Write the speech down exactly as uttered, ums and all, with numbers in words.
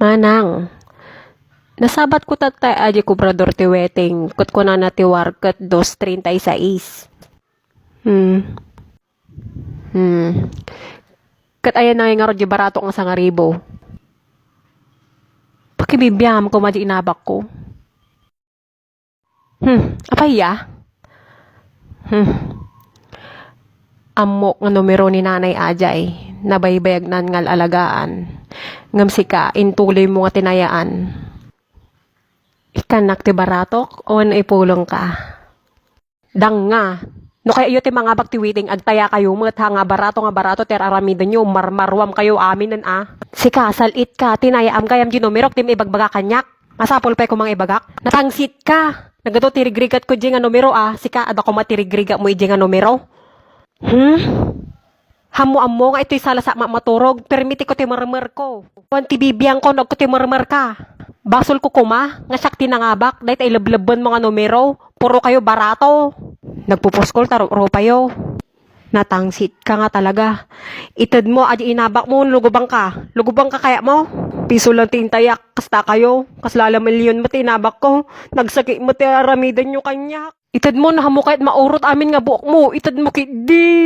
Manang, nasabat ko tatta a di kobrador ti waiting, ket kunana ti war ket dos treinta y seis. Hmm. Hmm. Ket ayan na nga ngarud di barato nga sangaribo. Pakibibiam ko madi inabak ko. Hmm, apay ya? Hmm. Ammok nga numero ni Nanay Ajay, nabaybayagnan nga al-alagaan. Ngem sika, intuloy mo nga tinayaan. Ikkannak ti baratok, o ipulong ka? Dang nga. No kaya iyo ti mangabak ti waiting, agtaya kayo met, ha, nga barato, nga barato, ti ar-aramiden yo, marmaruam kayo, aminen, a. Sika, sal-it ka, tinayaam gayam di numerok, ti maibagbagak kaniak. Masapul pay ko mangibagak. Natangsit ka. Nagado ti rigrigat ko di nga numero, a. Sika, adda koma ti rigrigat mo idi nga numero. Hmm? Ammo-ammo nga itoy sala sa maturog, permiti ko ti marmer ko. Wan ti bibiang ko, no agko ti marmer ka. Basol ko koma, nga siak ti nangabak, dayta ileblebben mo nga numero, puro kayo barato. Nagpupuskol ta rupayo. Natangsit ka nga talaga. Ited mo, adi inabak mo, lugubang ka. Lugubang ka kaya mo? Piso lang ti intayak, kasta kayo. Kasla la milyon mo ti inabak ko. Nagsakit mo ti aramiden nyo kaniak. Ited mo, nahammo kayat maurot amin nga buok mo. Ited mo, kidi.